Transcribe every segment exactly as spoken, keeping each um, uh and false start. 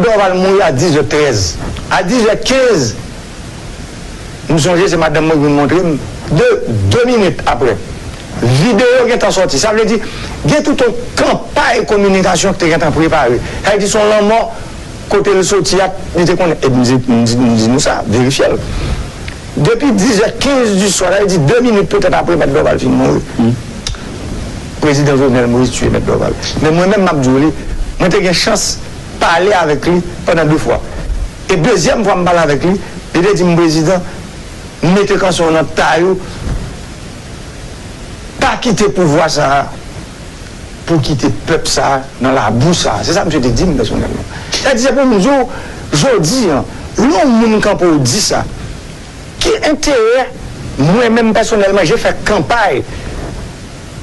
Dorval mouri a dizè trèz. A dizè kenz, m sonje se madanm mwen ki vin montre m. De, de minit apre, videyo gentan sòti. Sa vle di, gen tout yon kanpay kominikasyon ki te gentan prepare. Sa vle di, se yon lanmò kote l soti a, li te konnen. E m di, m di, m di nou sa, verifye l. Depi dizè kenz di swa, sa vle di de minit petèt apre Mèt Dorval fin mouri, Prezidan Jovenel Moïse tiye Mèt Dorval. Men mwen menm, m ap di w li, mwen te gen chans pale avèk li pandan de fwa. E dezyèm fwa m pale avèk li, li te di m, Prezidan, mete kanson w nan tay ou, pa kite pouvwa sa a pou kite pèp sa a nan labou sa a. Se sa misye te di m pèsonèlman. Sa di, se pou m di w, jodi a, lè yon moun kanpe w di sa, ki enterè mwen menm pèsonèlman, je fè kanpay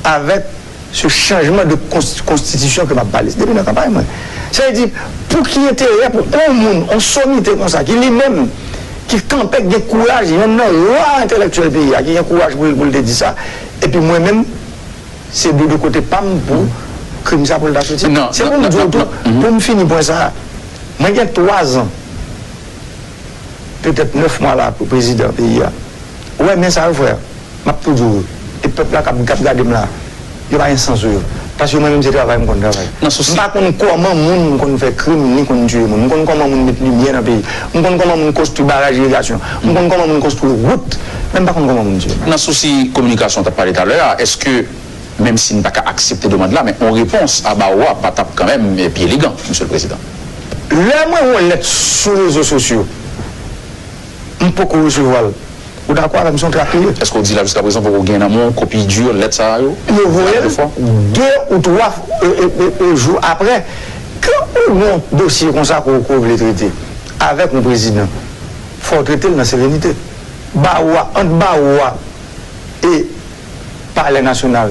avèk se chanjman de konst- konstitisyon ke m ap pale. Se depi nan kanpay mwen. Sa vle di, pou ki enterè pou yon moun, yon somite konsa, ki li menm, ki kanpe, gen kouraj, yonn nan ra entèlektyèl peyi a, ki gen kouraj pou, pou l te di sa, epi mwen menm, se de, de kote pa m pou krim sa pou l ta soti. Se pou m di w tou, pou m fini pwen sa a, mwen gen twa zan, petèt nèf mwa la, pou prezidan peyi a. Ou wè, men sa yo, frè, m ap tou di w, e pèp la k ap, k ap gade m la, yo pa gen sans sou yo. Paske mwen menm, se travay m konn travay. M pa konn kòman moun konn fè krim, ni konn tiye moun. M konn kòman moun met limyè nan peyi. M konn kòman moun konstwi baraj irigasyon. M konn kòman moun konstwi wout. Men m pa konn kòman moun tiye moun. Nan sousi kominikasyon w t ap pale talè a, èske, menm si n pa ka aksepte demann la, men yon repons a bawo a pa t ap kanmenm pi elegan, Mesye le Prezidan? Lè mwen wè lèt sou rezo sosyo, m poko resevwa l. Ou dakò avè m, se yon trak li ye. Èske w di la jiskaprezan poko gen nan men w kopi di lèt sa a yo? Yo voye l de ou twa jou apre. Kan ou gen yon dosye konsa ke w, ke w vle trete avèk yon prezidan, fò w trete l nan serenite. Bawo a, ant bawo a e Palè Nasyonal,